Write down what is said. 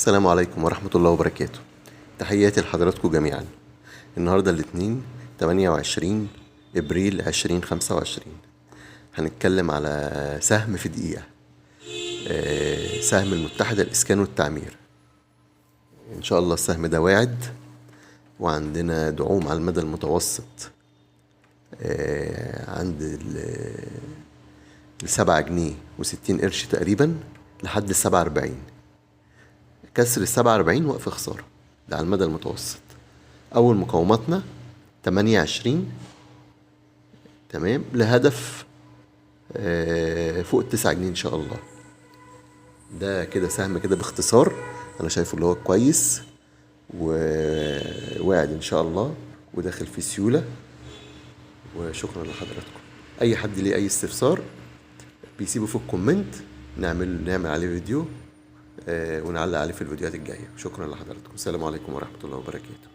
السلام عليكم ورحمة الله وبركاته. تحياتي لحضراتكم جميعا. النهاردة الاثنين 28 ابريل 2025، هنتكلم على سهم في دقيقة، سهم المتحدة الإسكان والتعمير. إن شاء الله السهم ده واعد، وعندنا دعوم على المدى المتوسط عند 7 جنيه و60 قرش تقريبا لحد 7.40. كسر 7.40 وقف خسارة، ده على المدى المتوسط. أول مقاوماتنا 8.20، تمام، لهدف فوق 9 جنيه إن شاء الله. ده كده سهم كده باختصار، أنا شايفه اللي هو كويس وواعد إن شاء الله وداخل فيه سيولة. وشكرا لحضراتكم. أي حد ليه أي استفسار بيسيبه في ال comment، نعمل عليه فيديو ونعلق عليه في الفيديوهات الجاية. شكرا لحضراتكم. السلام عليكم ورحمة الله وبركاته.